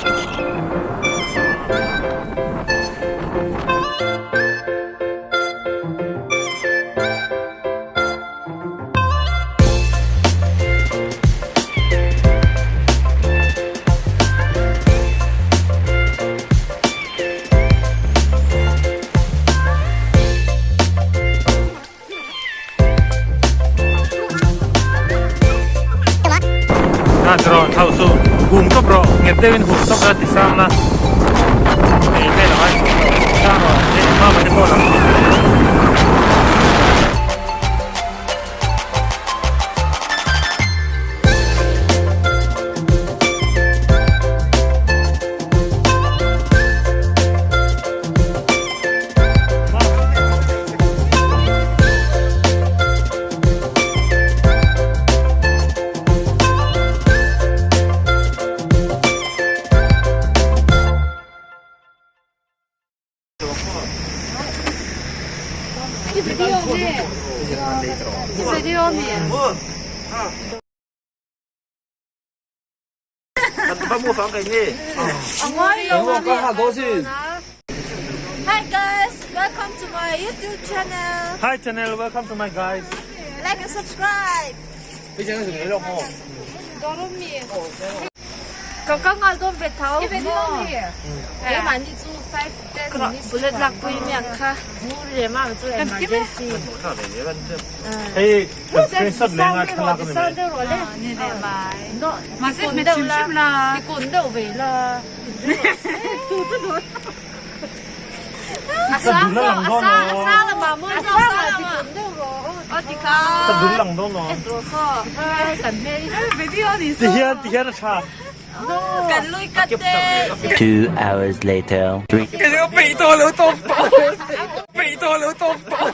Kha rawh thlauh suh hum tawp rawh nghet deuhin hum tawp la ti sang la ei vel a ngai chuang lo sang rawh mama te pawh lang thei. Hi guys, welcome to my YouTube channel. Hi channel, welcome to my guys. Like and subscribe. Bullet lak pui miang kha. Hei kan screenshot leng a thlalak a ni mai. Ka dul a lang dawn aw. Ka dul lang dawn aw. Tihian tihian a tha. 2 hours later. Peih tawh lo tawp tawh. Peih tawh lo tawp tawh.